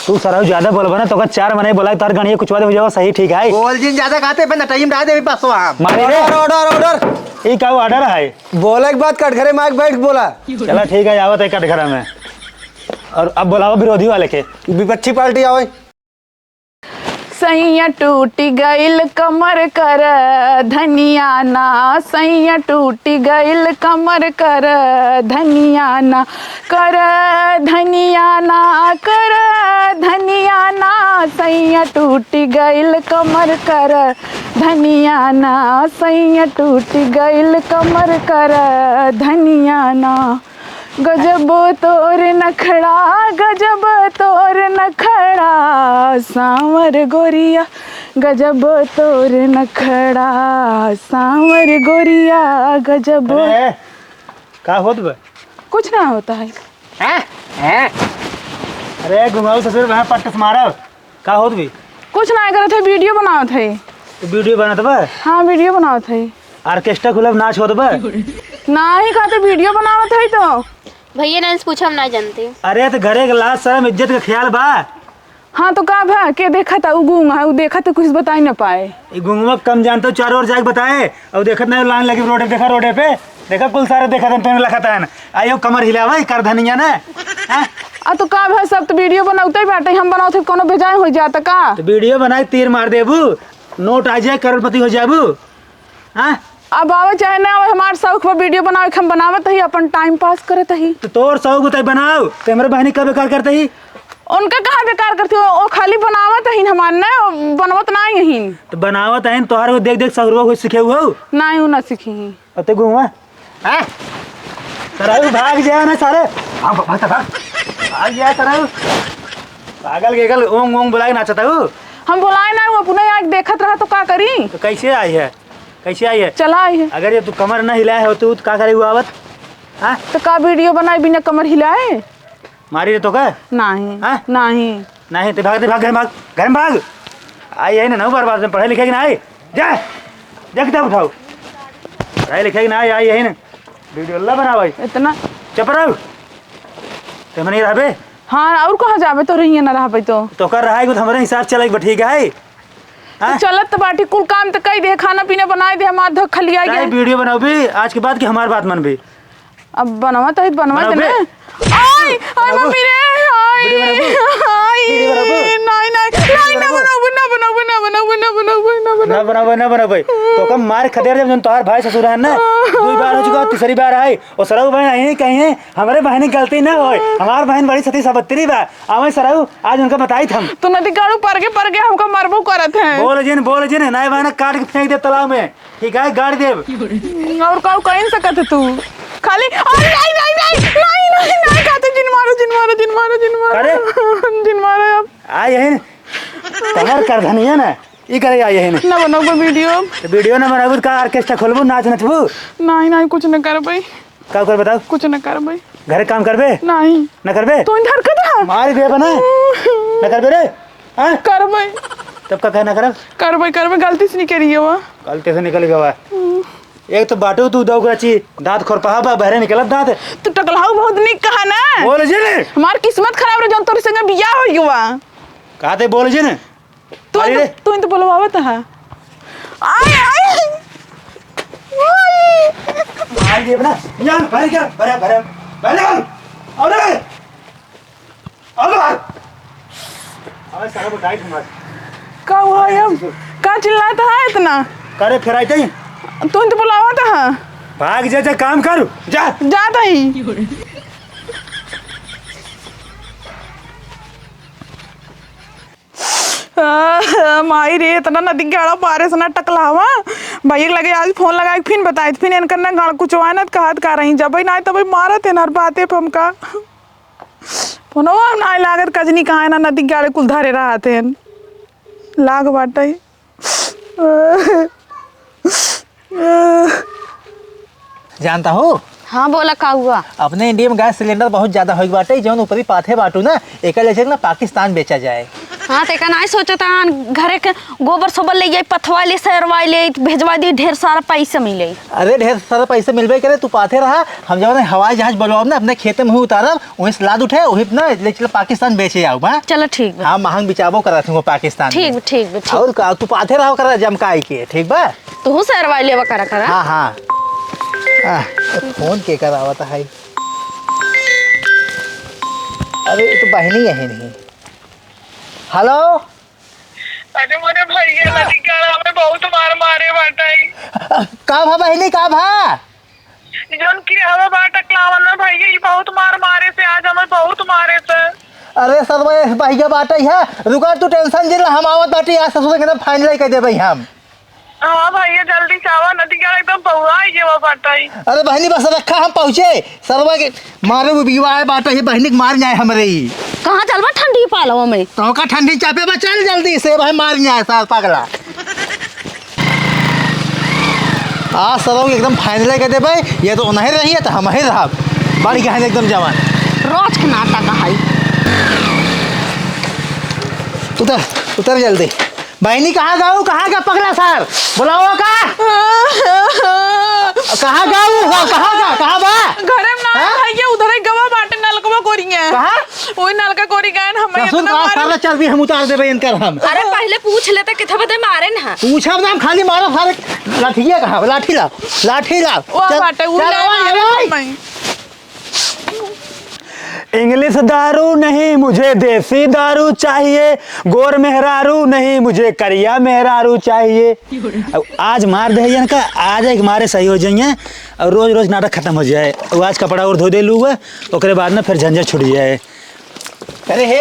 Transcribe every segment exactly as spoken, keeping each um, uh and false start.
तू सरऊ ज्यादा बोलबा ना, तोका चार मने बोला, तोहर गणिया कुछ बात हो जाओ, सही ठीक है। बोल जिन ज्यादा खाते, बंद टाइम रहा दे, बस वहाँ। मारे रे। Order, order, order। ई का order है? बोले के बाद कटघरे माइक बैठ के बोला। चला ठीक है, आवत है कटघरा में। और अब बोलावा विरोधी वाले के। विपक्षी पार्टी आवे। सैया टूटी गइल कमर कर धनिया ना, सैया टूटी गइल कमर कर धनिया ना, कर धनिया ना, कर धनिया ना, सैया टूटी गइल कमर कर धनिया ना, सैया टूटी गइल कमर कर धनिया ना। गजब तोर नखड़ा, गजब तोर नखड़ा, सांवर गोरिया। गजब तोर नखड़ा, सांवर गोरिया, गजब। अरे, का होत बा? कुछ ना होता है। हैं? हैं? अरे, घुमाऊ ससुर, वहाँ पट्ट से मारब। का होत बी? कुछ ना करत है, video बनावत है। तो video बनत बा? हाँ, video बनावत है। Orchestra club नाच होत बा? नाही, का तो video बनावत है तो। भैया नाम से पूछा, हम ना जानते। अरे तो घरे के लाज शरम इज्जत का ख्याल बा? हाँ तो का भा, के देखा था उ गूंगा है, उ देखा तो कुछ बताई ना पाए। ई गूंगवा कम जानता हूँ, चारों ओर जाके बताए। और देखत नहीं लाइन लगी रोडे, देखा रोडे पे, देखा कुल सारे देखत हैं, तोने लखत हैं। आयो कमर हिलावे कर धनिया ने। हैं? आ तो का भा, सब तो video बनौते बाटे, हम बनौते कोनो बेजाय हो जाता का? तो video बनाए तीर मार देबू, नोट आ जाए, करोड़पति हो जाबू। हाँ? अब आवे चाहे ना आवे, हमार शौक बा video बनावे के, हम बनावत ही, अपन time pass करत ही। तो तोर शौक होता है बनाओ, तो हमरे बहनी का बेकार करते ही? उनका कहाँ बेकार करती हो, वो खाली बनावत ही हमार ने, बनवत ना ही। तो बनावत है, तोहर को देख देख सगरो को सीखे हुआ। नहीं, वो ना सीखी ही। अते घुमा। हाँ? सरऊ भाग जाए ना सारे। हाँ, भाग, भाग, भाग। भाग जाए सरऊ। पागल गेगल ओंग ओंग बुलाए नाचता हूँ। हम बुलाए ना, वो अपने आँख देखत रहा तो का करी? तो कैसे आई है? कैसे आई है? चला आई है। अगर ये तू कमर ना हिलाए हो तो, तो का करे हुआ आवत? हाँ? तो का video बनाए बिना कमर हिलाए? मारी रे तो का? नहीं। हाँ? नहीं। नहीं, ते भाग, ते भाग, घर में भाग, घर में भाग। आई है ना, नौ बार बात में पढ़े लिखे कि नहीं? जा, जा किताब उठाओ। पढ़ाई लिखाई ना आई, आई है ना। Video अल्लाह बना भाई। इतना चुप रहो। ते मने रहबे? हाँ, और कहाँ जाबे, तो रहिए ना रहबे तो। तो कर रहा है, कुछ हमारे हिसाब से चलेगा, ठीक है? तो हाँ? चलत तो बाटी, कुल काम तो कई दे, खाना पीना बनाए दे, हमार धक खलिया काहे गया। Video बनाओ भी, आज के बाद की हमार बात मन भी। अब बनवा तो है, बनवा बनाओ दे ना। बे। आई, आई बनाओ। मम्मी रे, आई, Video बनाओ। आई। Video बनाओ। नहीं, नहीं, नहीं, ना बनाओ। बनाओ, ना बनाओ, ना बनाओ, ना बनाओ, ना बनाओ, ना बनाओ। ना बनाओ, ना बनाओ भाई। तो कम मार खदेड़ जब जन तोहार भाई ससुर है ना, दो बार हो चुका, तीसरी बार आई। और सरऊ भाई नहीं कहीं है, हमारे बहन की गलती ना होए, हमार बहन बड़ी सती सावित्री बा। आवे सरऊ, आज उनका बताई थम। तू नदी गाड़ू पर के, पर के हमको मरबो करत है। बोल जिन, बोल जिन, नहीं बहन काट के फेंक दे तालाब में। ठीक है, गाड़ देब। और काऊ कहीं सकत है तू? खाली, अरे, नहीं, नहीं, नहीं, नहीं, नहीं, नहीं, कहते जिन मारो, जिन मारो, जिन मारो, जिन मारो। अरे। जिन मारो अब। आ, यही न। कमर कर धनिया ना, ई करे आ, यही न। ना बनाओ कोई video। तो video ना बनाबू, का orchestra खोलबू, नाच नचबू? नहीं, नहीं, कुछ न कर भाई। का कर बताओ? कुछ न कर भाई। घरे काम करबे? नहीं। न करबे? तो इधर का था? मारी देबे ना। न करबे रे? हाँ? करबै। तब का कहना करब? करबै, करबै, गलती से निकल गया हुआ। गलती से निकल गया हुआ। हम्म। एक तो बाटू तू दौगराची, दाँत खोरपहा बा, बहरे निकलत दाँत। तू टकलहाऊ बहुत निक कहा ना। बोल जी ने। हमार किस्मत खराब रहे, जौन तोरे संगे बियाह हो गया। कहा थे बोल जी ने। तू अरे तो, रे। तू तो बुलवावत है। आय, आय। आय। मार दिए बना। यार, भर गया, भरा, भरा, भरा। अरे। अबे! अबे साला वो डाइट हमार। का हुआ ये? का चिल्लात है इतना? करे फेराई तई? तू तो बुलावत है। भाग जा, जा काम कर, जा। जा तई। आ, माई रे, इतना नदी गाड़ा बारिश ना टकलावा। भैया के लगे आज फोन लगाए, फिर बताए, फिर इनकर ना गाड़ कुचवाए ना, कहत का रही, जब ना आए तब मारत है ना, और बातें पे हमका। फोनवा नाय लागत, कजनी कहाँ है ना, नदी गाड़े कुल धरे रहत हैं। लाग बाटे। जानता हो? हाँ, बोला, का हुआ? अपने इंडिया में गैस सिलेंडर बहुत ज्यादा होई बाटे, जौन ऊपरी पाथे बाटू ना, एकर ले चल ना पाकिस्तान बेचा जाए। हाँ, तो एका नाहीं सोचत हन, घरे के गोबर सोबर ले जाई, पथवाई ले, सैरवाई ले, भेजवा दी, ढेर सारा पैसा मिले। अरे, ढेर सारा पैसा मिलबे करे, तू पाथे रहा, हम जब हवाई जहाज बोलवाब ना, अपने खेते में ही उतारब, वहीं से लाद उठे, वहीं ना ले चल पाकिस्तान बेचे आउब, हाँ? चलो, ठीक बा। हाँ, महंग बिचाबो करत हूँ पाकिस्तान में। ठीक बा, ठीक बा, ठीक। और का, तू पाथे रहो कर जमकाई के, ठीक बा? तू सैरवाई लेवा करा करा। हाँ, हाँ। आ, फोन के करावत है? अरे, ये तो बहिनी है नहीं। हेलो। अरे मोरे भैया, नदीगाड़ा में बहुत मार मारे बाटे। का भा बहिनी, का भा? जौन कि हवा बाटा क्लावन ना भैया, ई बहुत मार मारे से, आज हमें बहुत मारे से। अरे सरवा, ये बहिया बाटे है, रुका तू, टेंशन जिन ला, हम आवत बाटी, आज ससुर के एकदम फाइनल कर देबे हम। हाँ भैया, जल्दी से आवा, नदीगाड़ा एकदम बउआ ये वो बाटे। अरे बहिनी, बस रखा, हम पहुँचे। सरवा के मारे वो बिवाए बाटे, ये बहिनी के मार जाए हमरे ही। कहाँ चलबा ठंडी पालवा में? तो का ठंडी चापे बा, चल जल्दी से भाई, मार जाए सार पगला। आज सरवा के एकदम फाइनल कर देबे, ये तो उन्हें रही है तो हम ही रहब। बड़ी गहन एकदम जवान। रोज के नाटक है। उतर, उतर जल्दी। बहिनी, कहाँ गऊ? कहाँ गया पगला सार? बुलावा का? कहाँ गऊ? कहाँ गया? कहाँ बा? घरे में ना हाँ? है, ये उधर ही गवा बाटे नलकवा कोरिया। कहाँ? ओई नलका कोरी गए न, हम ससुर इतना का मारे। सारा चर्बी हम उतार देबे इनकर हम। अरे पहिले पूछ लेते किथे बदे मारे न। पूछब ना हम, खाली मारब सारे। लाठिया कहाँ? लाठी ला, लाठी ला। वो चल, बाटे, उ चल, ले आवा, मारे आवा। हम। इंग्लिश दारू नहीं, मुझे देसी दारू चाहिए, गोर मेहरारू नहीं, मुझे करिया मेहरारू चाहिए। अब आज मार दे इनका, आज एक मारे सही हो जाइए और रोज रोज नाटक खत्म हो जाए। वो आज कपड़ा और धो दे लूगा, ओकरे बाद में फिर झंझट छूट जाए। अरे हे,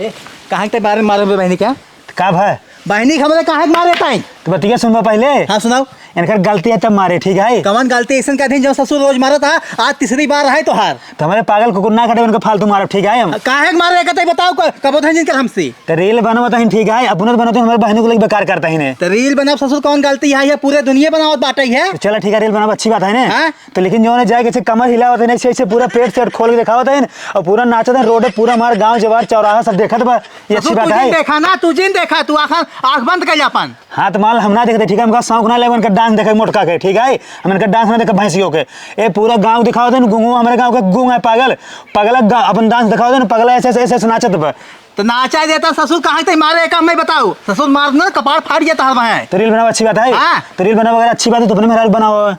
हे, कहाँ के बारे में मारे बे बहिनी क्या? का भा? बहिनी के हमरे काहे के मारे ताई? तो बतिया सुनबा पहिले। हाँ, सुनाओ। इनकर गलती है तब मारे, ठीक है? कवन गलती ऐसन कर दिन जब ससुर रोज मारत हा, आज तीसरी बार है तोहार। तो हमरे पागल कुकुर ना कटे, उनका फालतू मारब, ठीक है हम? काहे के मारे कहते बताओ, क-, कबो धन जिनकर हमसे। तो रील बनवत हन, ठीक है? अपने तो बनवत हन, हमरे बहनों को लगे बेकार करता ही ने। तो रील बनाब ससुर, कौन गलती है? ये पूरे दुनिया बनावत बाटे है। तो चला ठीक है, रील बनाब, अच्छी बात है ने? हाँ। तो लेकिन जो ने जाए के कमर हिलावत है, ऐसे, ऐसे पूरा पेट सेट खोल के दिखावत है और पूरा नाचत है, रोड पे पूरा हमार गाँव जवार चौराहा सब देखत बा। ये अच्छी ससुर, बात तू जिन है? देखा ना, तू जिन देखा, तू आँख, आँख बंद कर ले अपन। हाँ, तो मान लो हम ना देखते, ठीक है, हमका शौक ना लगे उनका डांस देखे मोटका के, ठीक है, हम इनका डांस ना देखे भैंसियों के। ए, पूरा गाँव दिखावत है, गुंगू हमारे गाँव का गूंग है, पागल, पगला गा-, अपन डांस दिखावत है, पगला ऐसे, ऐसे, ऐसे, ऐसे नाचत बा। तो नाचा देता ससुर, कहाँ ते मारे का मैं बताओ, ससुर मार ना कपार फाट जाता हर वहाँ। तो रील बनाओ, अच्छी बात है। हाँ। तो रील बनाओ, अगर अच्छी बात है तो अपने मेहरारू बनाओ।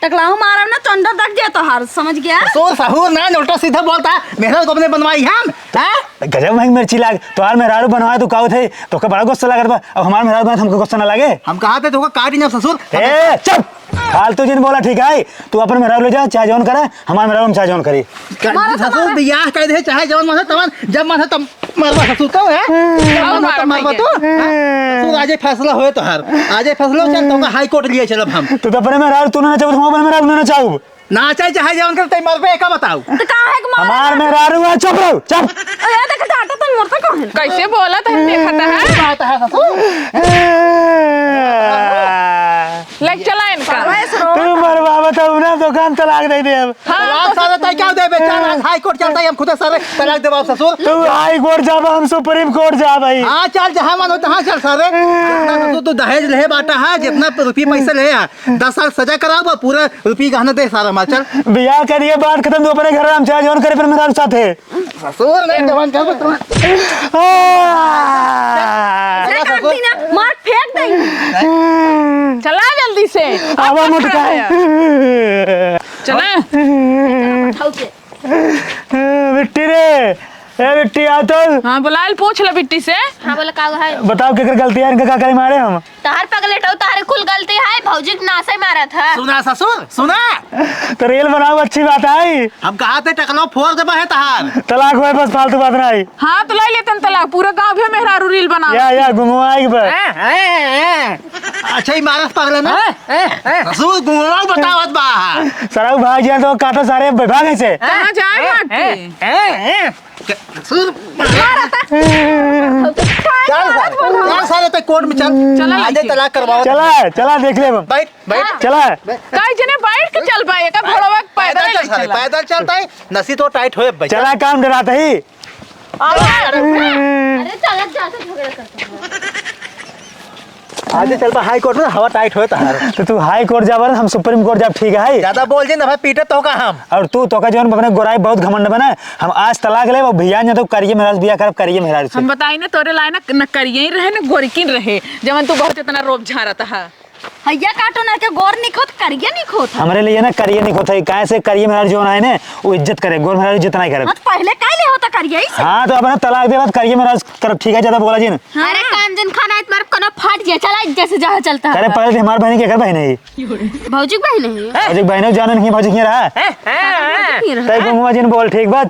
टकलाऊ मारब ना, चंडा दग जाए तोहार, समझ गया? ससुर, सहूर ना, उल्टा सीधा बोलता है। मेहरारू को अपने बनवाई हम, हैं? गजब महंग मिर्ची लाग, तोहार मेहरारू बनवाए तू कावत है, तोके बड़ा गुस्सा लागत बा। अब हमार मेहरारू बना, हमको गुस्सा ना लागे? हम कहा थे तोके काट ही ना ससुर। ए, चुप! फालतू जिन बोला, ठीक है? तू अपन मेहरारू ले जा, चाहे जौन करे, हमार मेहरारू हम चाहे जौन करी। मारा ससुर, मारा। बियाह कर दे, चाहे जौन मन है तवन, जब मन है तब मरवा ससुर तो है। जब मन है तब मरवा तू, हैं? ससुर, आज ही फैसला होए तोहार। आज ही फैसला हो, चल, तोका हाई कोर्ट लिए चलब हम। तू तो अपने मेहरारू तू ना चाहू, हम अपने मेहरारू ना चाहू। नाचे चाहे जवन कर, तै मरबे, एका बताऊ। तो काहे के मारे हमार बाटे? मेहरारू है, चुप रहो, चुप। अरे, देख, डांटा तन मरता काहे? कैसे बोला था, देखा था, हैं? बात है, ससुर। ले चला इनका। बस रो। तू मरवा, बताऊ ना, दुकान तलाक दे दे अब। हाँ, तलाक तो सारे तय क्या दे बे? चल, आज हाई कोर्ट चलता है, हम खुद सारे तलाक देवाब ससुर। तू हाई कोर्ट जा, हम सुप्रीम कोर्ट जा भाई। हाँ, चल, जहाँ मन हो, तहाँ चल सारे। जितना ससुर तू दहेज ले बाटा है, जितना रुपये पैसे ले आ, दस साल सजा कराओ, पूरा रुपये गहना दे सारा हमार, चल। बियाह करिए, बात खत्म, तू अपने घर आराम से, जौन करे पर मेहरारू साथे। ससुर नहीं, जवान कर, तू। आ! चल, ससुर। मार फेंक दे। चला जल्दी से। आवा मोटका। चला। बिट्टी रे, ए बिट्टी, आ तो। हाँ, बुलायल, पूछ ले बिट्टी से। हाँ, बोला, का है? बताओ, केकर गलती है, इनका का करे मारे हम? तहार पगलेटऊ, तहारे कुल गलती है, भौजी के नासे मारत है। सुना ससुर, सुना। तो रील बनाओ, अच्छी बात है। हम कहा थे टकलो फोड़ देबा है तहार। तलाक होए, बस फालतू बात ना आई। हाँ, तो लाई लेतन तलाक, पूरा गाँव भी मेहरारू रील बनाओ। या, या, गुंगवा आई बा। हैं, हैं, हैं। अच्छा, ई मारस पगला ना? हैं, हैं, हैं। ससुर, गुंगवा बतावत बा। सारा भाग जाए तो काटो सारे, भाग ऐसे। कहाँ जाए हैं, भाग के? हैं, हैं, हैं। क-, ससुर, मारा था। चल सारे, चल सारे, तै कोर्ट में चल। चला आजे लड़की। तलाक करवाओ। चला, चला, देख ले हम। बैठ, बैठ। चला। काहे जने बैठ के चल पाए, का घोड़वा के पैदल पैदल चल सारे, चला। पैदल चलता है, नसी तो टाइट होए भाई। चला, काम डराता ही। अरे, चला, चला। आज चल बा हाई कोर्ट में, हवा टाइट होए तहार। तो तू हाई कोर्ट जाबा ना, हम सुप्रीम कोर्ट जाब, ठीक है? ज्यादा बोल जे ना भाई, पीटे तो का हम। और तू, तो का जौन अपने गोराई बहुत घमंड बना, हम आज तलाक लेब, अब भियान जा तो करिए मेहरारू से बियाह करब, करिए मेहरारू से। हम बताई ना, तोरे लाए ना, न करिए ही रहे, न गोरकिन रहे, जवन तू बहुत इतना रोब झारत हा। हैया काटो ना के गोर निक होत, करिया निक होत। हमरे लिए ना करिया निक होत है, काहे से करिया मेहरारू जौन आए ने, वो इज्जत करे, गोर मेहरारू इज्जत नहीं करे। हाँ, तो पहले काहे ले होता करिया ही से? हाँ, तो अपने तलाक दे बाद करिया मेहरारू करब, ठीक है, ज्यादा बोला जिन। हाँ। अरे कान जिन खाना है तुम्हारे कोनो फाट गया, चला इज्जत से जहाँ चलता है। अरे पहले तो हमार बहन के कर बहन है। भौजी के बहन है। भौजी के बहन है, जाने नहीं भौजी के रहा। हैं, हैं, हैं। भौजी के रहा। तै गुंगवा जिन बोल, ठीक बात।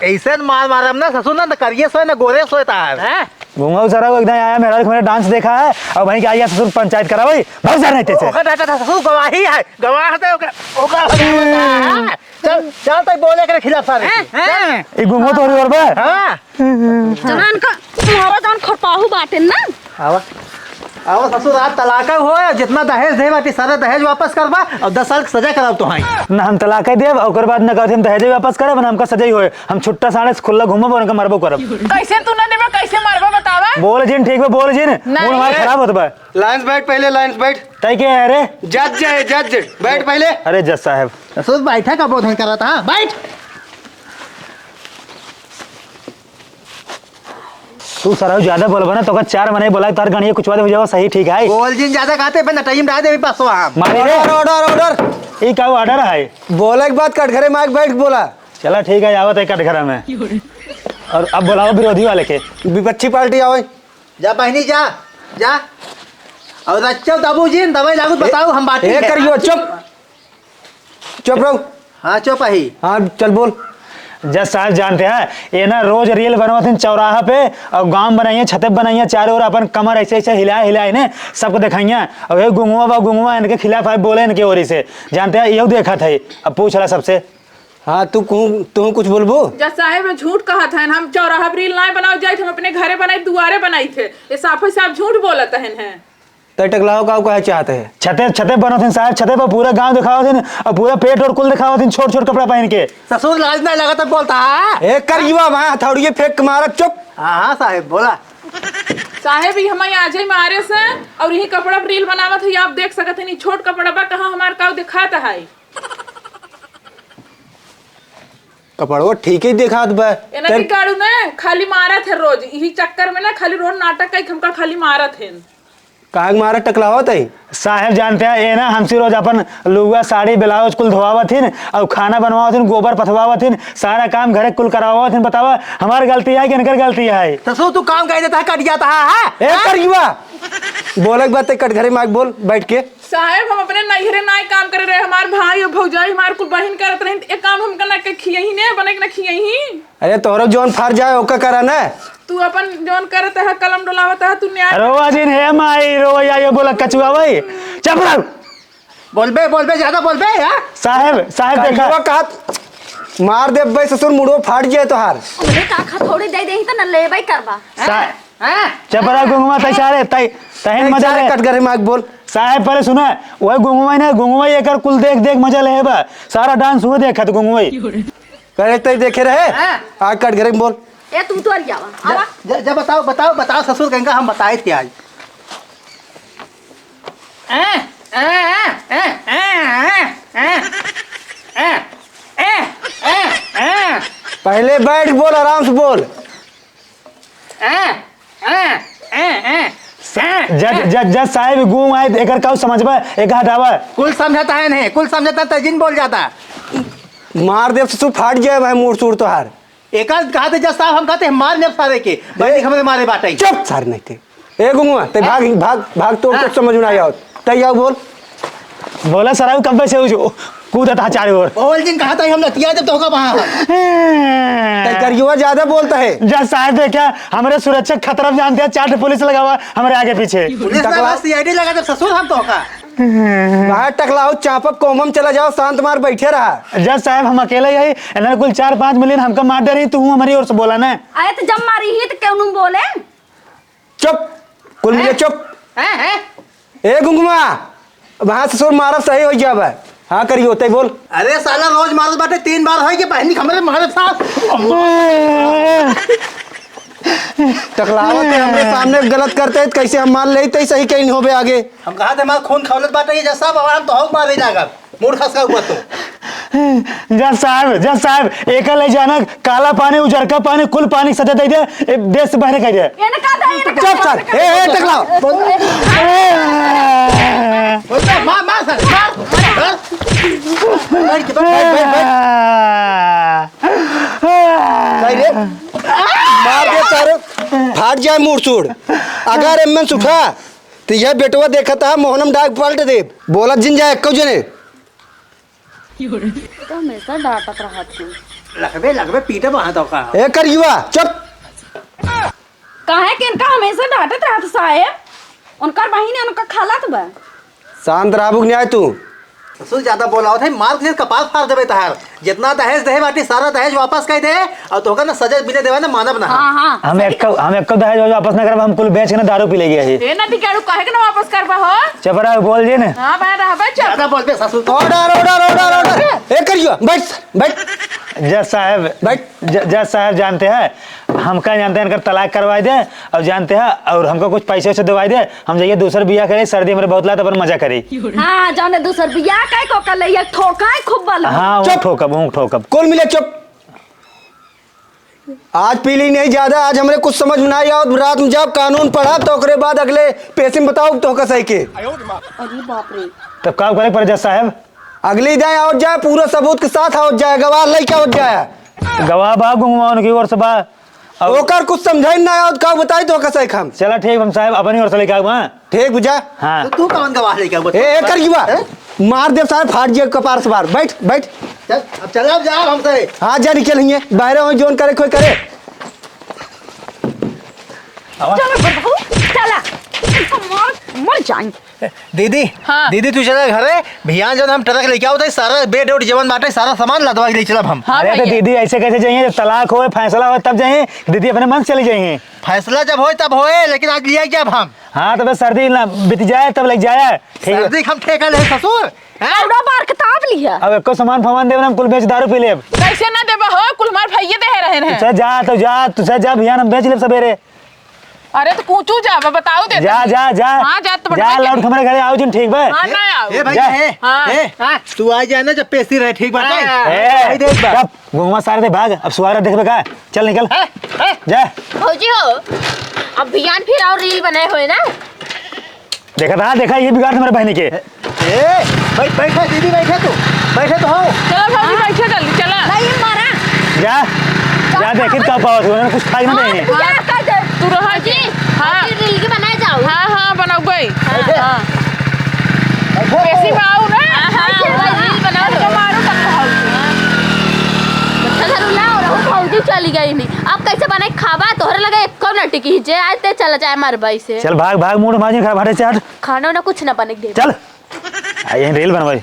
ऐसे न मार मारब ना ससुर ना, न करिए सोए, न गोरे सोए तार। हैं? गुंगवा सारा एकदम आया, मेहरारू के मेरा डांस देखा है, और वहीं के आइया ससुर पंचायत करावे, भाग जा नहीं तेरे से। ओकर डाटा था ससुर, गवाही है, गवाह थे ओकर, ओकर। चल, चल, तै बोले के खिलाफ सारे। हैं? हैं? चल। ई गुंगवा तोहरी ओर बा? हाँ। जवान का तुम्हारा जौन खरपाहू बाटे ना। आवा, आवा ससुर, आज तलाक हो, जितना दहेज दे बाटी सारा दहेज वापस करबा और दस साल के सजा कराओ तो हैं। ना हम तलाक देब, ओकर बाद ना कहते हम दहेज वापस करब, ना हमका सजा ही होए। हम छुट्टा साढ़े से खुला घूमब और उनका मरबो करब। कैसे तू ना देबे, कैसे मरबो बतावा? बोल जिन, ठीक बा, बोल जिन। नहीं। मूड हमार खराब होत बा। लाइन से बैठ, पहले लाइन से बैठ। तै के है रे? जज है, जज। बैठ पहले। अरे जज साहब। ससुर बैठा का बोधन करत हा, बैठ। तू सरऊ ज्यादा बोलबा ना, तोका चार मनई बोला, तार गणिया कुछ बात हो जाओ, सही ठीक है। बोल जिन ज्यादा कहते, फिर नटइम डाल देबी पासो हम। मारे रे। Order, order, order। ई का order है? बोले के बाद कटघरे माइक बैठ बोला। चला ठीक है, आवत है कटघरा में। और अब बुलाओ विरोधी वाले के। विपक्षी पार्टी आओ। जा बहनी जा, जा। और रच्चो दबू जिन, दवाई लागू ए, बताओ, हम बाटी ए, है। करियो, चुप। चुप रहो। हाँ, चुप अही। हाँ, चल बोल। जज साहब जानते हैं, ये ना रोज reel बनवाथिन चौराहा पे और गाँव बनाइए, छते बनाइए, चारों ओर अपन कमर ऐसे ऐसे हिलाए हिलाए ने सबको दिखाइए। और ये गुंगवा बा गुंगवा, इनके खिलाफ आए बोले इनके ओरी से। जानते हैं, यहू देखा था, अब पूछ रहा सबसे। हाँ, तू कहूँ, तू कुछ बोलबू? जज साहब, ये झूठ कहत हैं, हम चौराहा पे reel ना बनाओ जाए, हम अपने घरे बनाई, दुआरे बनाई थे। ये साफे साफ झूठ बोलत हैं, हैं। तै टकलाओ का कहे चाहत है? छते, छते बनत हन साहब, छते पर पूरा गांव दिखावत हन और पूरा पेट और कुल दिखावत हन छोट छोट कपड़ा पहन के। ससुर लाज ना लगत है बोलता है? ए करियुआ, वहाँ हथौड़िए फेंक के मारत, चुप। हाँ, हाँ साहेब, बोला। साहेब, ई हमारे आजे मारे से और यही कपड़ा पर reel बनावत है, आप देख सकत हन, ई छोट कपड़ा बा, कहाँ हमार काऊ दिखात है? कपड़वा ठीक ही दिखात बा। एना तब की काड़ू ने खाली मारत है रोज, यही चक्कर में ना खाली रोज नाटक कई हमका खाली मारत है। काहे के मारे टकलावत है? साहेब जानते हैं, ये ना हमसे रोज अपन लुआ, साड़ी, ब्लाउज कुल धोवावत हिन और खाना बनवावत हिन, गोबर पथवावत हिन, सारा काम घरे कुल करावत हिन। बतावा, हमार गलती है कि इनकर गलती है? ससुर, तू काम कह देता है, कट जाता है, हाँ? ए, हाँ? करियुआ, बोले के बात है, कट घरे में आके बोल, बैठ के। साहेब, हम अपने नैहरे नाय काम करे रहे, हमार भाई और भौजाई, हमार कुल बहिन करत रहिन, त ए काम हमका ना के खियही ने, बने के ना खियही। अरे, तोहरो जौन फर जाए, ओका करा ना। तू अपन जौन करत है, कलम डोलावत है, तू न्याय। रोवा जिन हे माई, रोवा ये बोला कचुआ भाई। चुप रहो। बोलबे, बोलबे, ज्यादा बोलबे, हाँ? साहेब, साहेब, देखा। कहियो कहत, मार देबे ससुर, मुड़ो फाट जाए तोहार। अरे, का खा थोड़ी दे देही त न लेबे करबा। सा-, हैं? चुप रहा गुंगवा, तै सारे, तै, तैन तै मजा सारे ले। कट करे माइक बोल। साहेब, पहले सुना, वह गुंगवा ना, गुंगवा एकर कुल देख, देख मजा ले बा। सारा डांस हुए देखत गुंगवा। करे तै देखे रहे, हाँ। आज कट करे बोल। ए, तू तो आ जावा, जा, आवा। जा, जा, बताओ, बताओ, बताओ, ससुर कहेंगे, हम बताए थे आज। पहले बैठ बोल, आराम से बोल। जज, जज, जज साहेब, गूंग आए, एकर काऊ समझबा, एक हटावा। कुल समझता है नहीं, कुल समझता है, तजिन बोल जाता। मार देब ससुर, फाट जाए भाई, मूड़ सूड़ तोहार। एकर कहते जज साहब, हम कहते हैं, मार देब सारे के, बहनी हमरे मारे बाटे। चुप सार नहीं थे। ए गुंगवा, ते भाग, भाग, भाग, तो हाँ। कुछ समझ में ना आवत। तै आउ बोल। बोला सराऊ, कब से उजो कूदत हा चारों ओर। बोल जिन, कहा था हम लतिया जब तो होगा वहाँ। तै करियुआ ज्यादा बोलता है। जज साहब, देखा, हमरे सुरक्षा खतरा जानते हैं, चार ठे पुलिस लगावा हमरे आगे पीछे। पुलिस ना, टकला- बस सीआईडी लगा जब ससुर हम तो होगा। बाहर टकलाओ, चापब कोमम चला जाओ, शांत मार बैठे रहा। जज साहब, हम अकेले ही है, इन्हें कुल चार पाँच मिलियन हमका मार डरी, तू हमारी ओर से बोला ना। अरे तो जब मारी ही तो क्यों नहीं बोले? चुप, कुल मिले हैं? चुप। हैं, हैं? ए गुंगमा, वहां से सुर मारब सही हो जाबे। हाँ करियो, तै बोल। अरे साला रोज मारत बाटे, तीन बार होई के बहनी हमरे मारे साथ। टकलावत है, हमरे सामने गलत करते हैं, कैसे हम मान लेते हैं, सही कहीं होबे आगे। हम कहा थे, हमारा खून खौलत बाटे, ये जज साहब, अब हम तो हक मारे जाएगा, मूड खसका हुआ तो। जज साहब, जज साहब, एकर ले जाना, काला पानी, उजरका पानी, कुल पानी सजा दे दे, ए, देश से बाहर कर दे। ये ना कहा था, ये ना कहा चुप था। सर, ए, ए, टकला। बोल, मार, मार सर, मार, मार। बैठ, बैठ, बैठ, बैठ। नहीं रे, मार दे सारे, फाट जाए मूड़ सूड़। अगर एमन से उठा, तो यह बेटवा देखत हा, मोहनम डाक पलट दे। बोलत जिन जाए, एक्को जने। तो हमेशा डांटत रहत हैं। लगबे, लगबे, पीटे वहाँ तो का। ए करियुआ, चुप। काहे के इनका हमेशा डांटत रहत साहेब? उनकर बहिन है, उनका खालत बा। शांत रहबू कि नहीं तू? ससुर ज्यादा बोलावत है, मार के कपाल फाड़ देबे तहार। जितना दहेज देहे बाटी, सारा दहेज वापस कर दे, और तोहका ना सजा बिना देवा ना मानब ना। हाँ, हाँ। हम एक्को, हम एक्को दहेज वापस ना करब, हम कुल बेच के ना दारू पी ले गया है। ए ना टिकाड़ू, काहे के ना वापस करबा हो? चपरा बोल जे ने। हाँ, बा रहबे चुप। ज्यादा बोलबे ससुर। Order, order, order, order। ए करियो, बैठ, बैठ। जज साहब, बैठ। ज-, जज साहब जानते हैं, हमका जानते हैं, इनकर तलाक करवाई दे, और जानते हैं, और हमको कुछ पैसे वैसे दिवाई दे, हम जाइए दूसर बियाह करे, सर्दी हमरे बहुत लागत, अपन मजा करी। हाँ, जाने दूसर बियाह करे को कर ले, ये ठोका है खूब बल। हाँ, वो चुप। ठोकब, वो ठोकब। कुल मिले चुप। आज पी ली नहीं ज्यादा, आज हमरे कुछ समझ में नहीं आवत। रात में जब कानून पढ़ा तो ओकरे बाद अगले पेशी में बताओ तो का सही के। अरे बाप रे। तब का करे पर जज साहब? अगली दाएं आवत जाए, पूरा सबूत के साथ आवत जाए, गवाह लइके आवत जाए। गवाह बा, गुंगवा उनकी ओर से बा। अब ओकर कुछ समझाई ना आवत, का बताई तो का सही हम। चला ठीक, हम साहब अपनी ओर से लेके आऊँ, हाँ? ठीक बुझा। हाँ। तो तू कौन गवाह लेके आऊँ? ए, ए, कर युवा। हैं? मार दे सारे, फाट जे कपार से बाहर। बैठ, बैठ। चल, अब चल, अब जा हमसे। हाँ, जा निकल हिये। बाहरे हो, जोन करे, कोई करे। चलो बहू, चला। मर, मर जाएंगे। दीदी, हाँ। दीदी, तू चला घरे, भियान जौन हम ट्रक लेके आवत है, सारा बेड उड जवन बाटे, सारा सामान लदवा के ले चलब हम। हाँ अरे तो भैया। दीदी, ऐसे कैसे जाइए? जब तलाक होए, फैसला होए, तब जाइए। दीदी अपने मन से चली जाइए। फैसला जब होए, तब होए, लेकिन आज लिया जाब हम। हाँ, तो बस सर्दी ना बीत जाए, तब लग जाए। ठीक है। सर्दी के हम ठेका ले ससुर, हैं? औरा बार किताब लिया। अब एको सामान फमान देब ना, हम कुल बेच दारू पी लेब। कैसे ना देबा हो? कुल हमार भैये देहे रहे हैं। तू जा, तू जा, तू जा, भियान हम बेच लेब सबेरे। अरे तो कूचू जाबा, बताओ दे जा, तनी। जा, जा। हाँ, जा तो जा, बड़का लौट के। हमरे घरे आओ जिन, ठीक बा? हाँ, ए, ना आओ। ए भाई, जा। ए, हाँ। ए, हाँ। तू आ जाए ना जब पेशी रहे, ठीक बात है? हाँ। ए, भाई देख बा। चुप, गुंगवा सारे दे भाग, अब सुहागरात देखबे का? चल निकल। ए, ए। जा। भौजी हो, अब भियान फिर और रील बनाए होए ना? देखा था, देखा, ये बिगाड़ तुम्हारे बहनी के। ए, बैठ, बैठे दीदी, बैठे तू, बैठे तो हो। चलो भौजी, हाँ। बैठे जल्दी, चला। नहीं, मारा। जा, जा, देखी का पावत हो, उन्होंने कुछ खाई ना हाँ, देंगे। क्या कर दे? तू रहा जी। हाँ। अभी रील के बनाए जाओ। हाँ, हाँ, बनाओ भाई। बैठे। हाँ। बैठे। कैसी बाऊ ना? हाँ, हाँ, हाँ, रील बनाओ। तो मारो तब भौजी। अच्छा, जरूर लाओ, रहो, भौजी चली गई नहीं। अब कैसे बनाए खाबा? तोहरे लगे एको न टिकी, जे आए ते चला जाए मार बाई से। चल भाग, भाग, मूड माजी खा भाटे चाट। खाना ना कुछ ना बने के दे। चल। आ, यहीं रील बनवाई।